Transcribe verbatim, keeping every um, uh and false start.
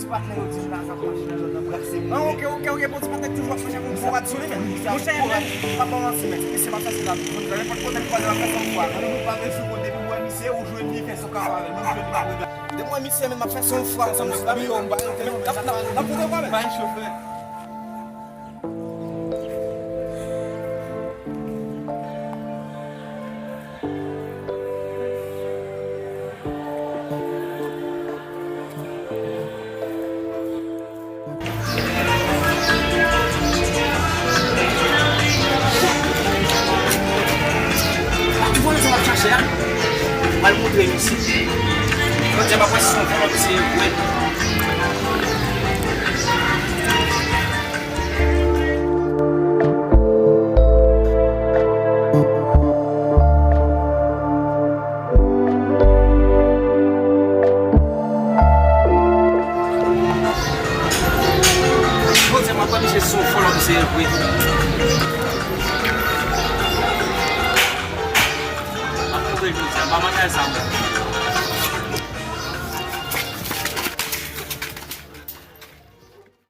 Patnè yo di m la, sa ap mache nan zòn nan, brase mwen. Ah, ok, ok, ok, bon, ti patnè toujou ap mache pou m fò rad sou li, men. Monchè, men, pa ban manti, men. Ti mesye m ap chache la, nenpòt kote m kwaze l ap fè sa yon fwa. Mwen, nou pa vle sou kont, depi m wè misye, ou jwenn li, fè sa w ka fè avè l, menm jwenn li, m ap regarde. Depi m wè misye, men m ap fè sa yon fwa, sa m di la, men yo, m pa yon tèlefòn, men sa pa, n ap, n ap, n ap, n ap, n ap, n ap, n ap, n ap, n ap, Ou konnen sa w ap chache a? M al montre misye. Jodi a m ap wè si se yon vòlò misye ye vre. Jodi a m ap wè misye si se yon vòlò misye ye vre. M ap montre jodi a, m pa manke sa, mwen.